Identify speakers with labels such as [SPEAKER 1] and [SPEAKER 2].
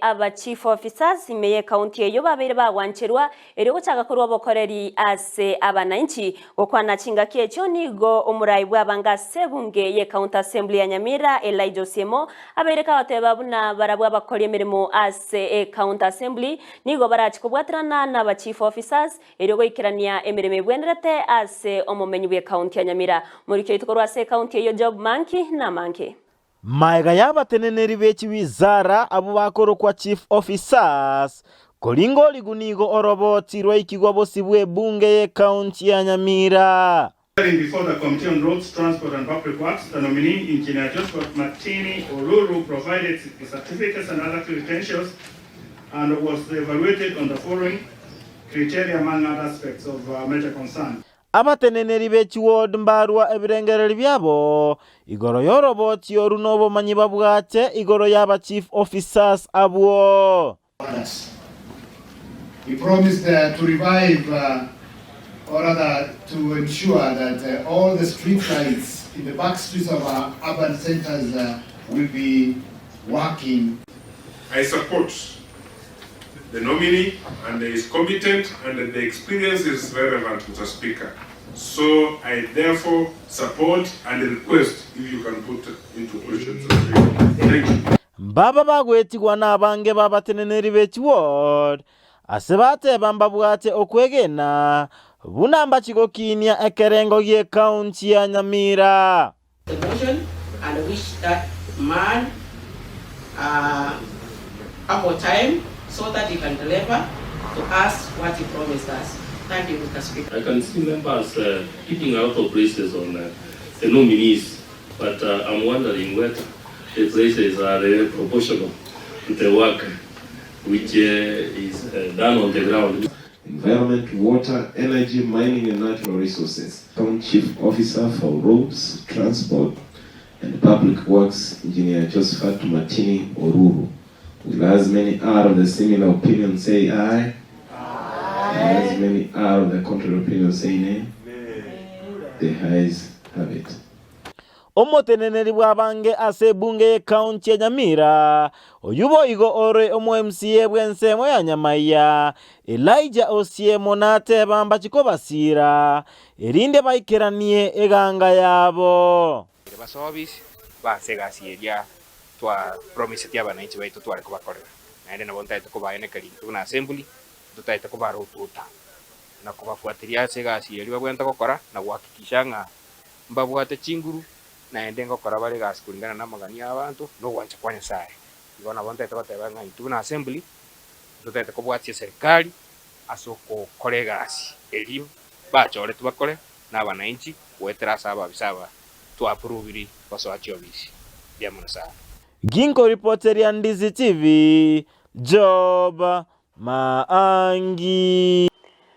[SPEAKER 1] Aba Chief Officers ime y'ecounty eyio babeire bagwancherwa erio gochaka korwa obokoreri ase abanainchi. Gokwana chingaki echio nigo omorai bw'abange ase ebunge y'ecounty assembly ya Nyamira Elijah Osiemo abeire kagoteba buna barabwo abakori emeremo ase ecounty assembly nigo barachi kobwaterana naba Chief Officers erio goikerania emeremo ebwenerete ase omomenyi bw'ecounty ya Nyamira. Moriki oito korwa ase ecounty eyio Job Manki namange.
[SPEAKER 2] Magega y'abateneneri be chiwizara abwo bakorokwa Chief Officers, koringa origu nigo oroboti rwaikigwa bosio bw'ebunge y'ecounty ya Nyamira.
[SPEAKER 3] Appearing before the Committee on Roads, Transport and Public Works, the nominee, Engineer Josphat Martini Oruru, provided his certificates and other credentials and was evaluated on the following criteria among other aspects of major concern.
[SPEAKER 2] Abateneneri be chiward mbarua ebirengererio biabo igoro y'oroboti oru nobomanyi babwate igoro y'aba chief officers abwo.
[SPEAKER 4] Others. He promised to revive or rather to ensure that all the street lights in the back streets of our urban centers will be working.
[SPEAKER 5] I support the nominee and he is competent and the experience is relevant Mr. Speaker. So I therefore support and request if you can put into question Mr. Speaker. Thank you.
[SPEAKER 2] Mbaba bagwetigwa nabange b'abateneneri be chiward, ase bateba mbabwate okwegena buna mbachigokinia ekerengo gi'ecounty ya Nyamira.
[SPEAKER 6] The motion and wish that man uh, ample time so that he can deliver to us what he promised us. Thank you, Mr. Speaker.
[SPEAKER 7] I can see members uh, picking a lot of praises on uh, the nominees, but uh, I'm wondering whether the praises are uh, proportional to the work which uh, is uh, done on the ground.
[SPEAKER 8] Environment, Water, Energy, Mining and Natural Resources. Town Chief Officer for Roads, Transport and Public Works, Engineer Josephat Martini Oruru. Will as many are of the similar opinion say aye? Aye. And as many are of the contrary opinion say nay? The ayes have it.
[SPEAKER 2] Omoteneneri bw'abange ase ebunge y'ecounty ya Nyamira, oyio boigo ore omo-MCA bw'ensemo ya Nyamaiya, Elijah Osiemo nateba mbachi kobasiira, erinde baikeranie eganga yabo.
[SPEAKER 9] Ere basobisi base egasi eria twa promiseti abanainchi baito tware kobakorera, naende nabo ntagete kobaenekeria intwe buna assembly, ntotagete kobarotuta na kobafuatiria ase egasi eria babwenerete gokora na gohakikisha ng'a Mbabwate chinguru, naende ngokora bare egasi kuringana namagani y'abanto na ogwancha kwa Nyasae. Igo nabo ntagete goteba ng'a intwe buna Assembly ntotagete kobwatia eserikari ase ogokora egasi eria bachoretwe bakore na abanainchi goetera ase ababisa aba twa approviri gosoa chiofisi. Mbuya mono sana.
[SPEAKER 2] Ginkoripoteria Ndizi TV, Job Maangi.